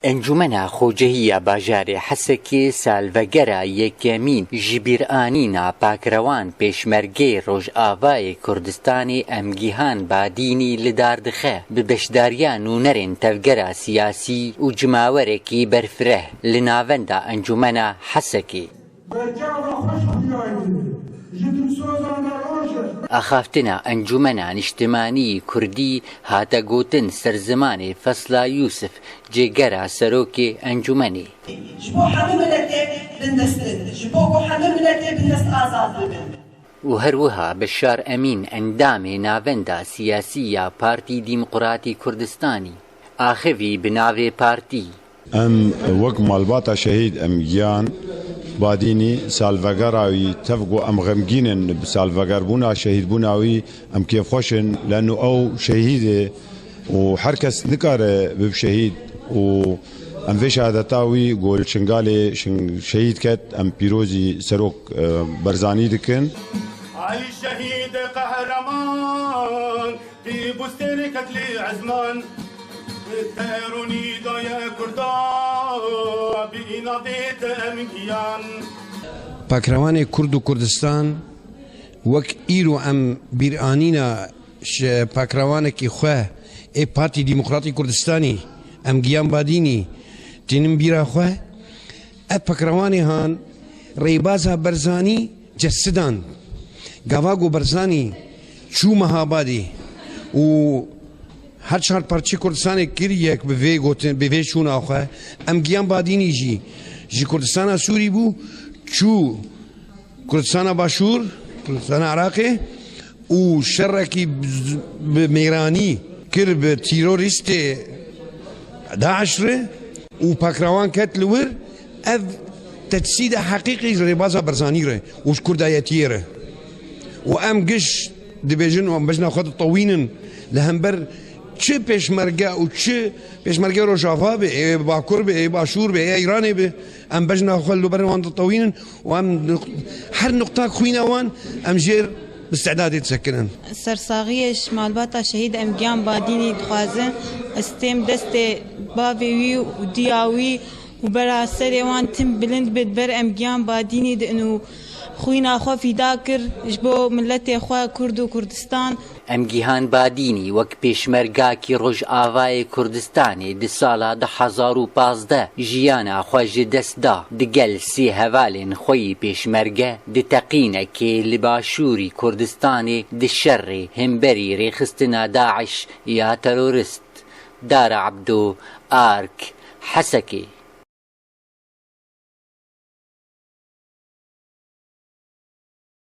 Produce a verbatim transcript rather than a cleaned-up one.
Encûmena Xocehî ya bajarê Hesekê salvegera yekemîn ji bîranîna pakrewan pêşmergê Rojavayê Kurdistanê Emgihan Badînî li dar dixe, bi beşdariya nûnerên tevgera siyasî û cimawerekî berfireh li navenda Encûmena Hesekê. Axaftina Encûmena Niştimanî Kurdî hate gotin ser zimanê Fesla Yûsif, cêgera serokê encûmenê. Ji bo hemû miletê bindest in, ji bo ku hemû miletê bindest azad bibin. Û her wiha Beşar Emîn, endamê navenda siyasî ya Partî Demokratî Kurdistanî, axivî bi navê partî. Em wek malbata şehîd Emgiyan Badînî salvegera wî, tev ku em xemgîn in bi salvegerbûna şehîdbûna wî, em kêfxweş in, leno ew şehîd e û her kes nikare bibe şehîd û em vê şehadeta wî ku li Şingalê şin-, şehîd ket, em pîrozî Serok, e, Barzanî dikin. Ay şehîd qehreman, Tî bûstêrê ketlî ezman, teronî daye Kurda, bi navê te em giyan. Pakrewanê Kurd û Kurdistan, wek îro em bîranîna ji pakrewanekî xwe ê Partî Demokratî Kurdistanî, Emgiyan Badînî, tînin bîra xwe. Ev pakrewanê han rêbaza Barzanî cesidan. Gava ku Barzanî çû Mehabadê û her çar parçeyê Kurdistanê kir yek bi vê gotin, bi vê çûna xwe, Emgiyan Badînî jî ji Kurdistana Sûrî bû, çû Kurdistana Başûr, Kurdistana Iraqê û şerekî bi, bi mêranî kir bi terorîstê DAIŞ re û pakrewan ket li wir, ev tecsîda heqîqî ji rêbaza Barzanî re û ji kurdayetiyê re. Û em giş dibêjin û em bejna xwe ditewînin li hember çi pêşmerge û çi pêşmerge Rojava be, ê Bakur be, ê Başûr be, ê Îranê be, em bejna xwe li ber wan ditewînin û em nuq-, her nuqtak xwîna wan em jêr îstidadê disekinin. Sersaxiyê ji malbata şehîd Emgiyan Badînî dixwazin. Ez têm destê bavê wî û diya wî û bera serê wan tim bilind bi ber Emgiyan Badînî din û xwîna xwe fîda kir ji bo miletê xwe Kurd û Kurdistan. Emgihan Badînî wek pêşmergakî Rojavayê Kurdistanê di sala du hezar û pazdeh jiyana xwe ji dest da. Digel sê hevalên xwe yî pêşmerge di teqînekê li başûrî Kurdistanê di şerê hemberî rêxistina DAIŞ ya terorist. Dara Ebdo, Ark, Hesekê.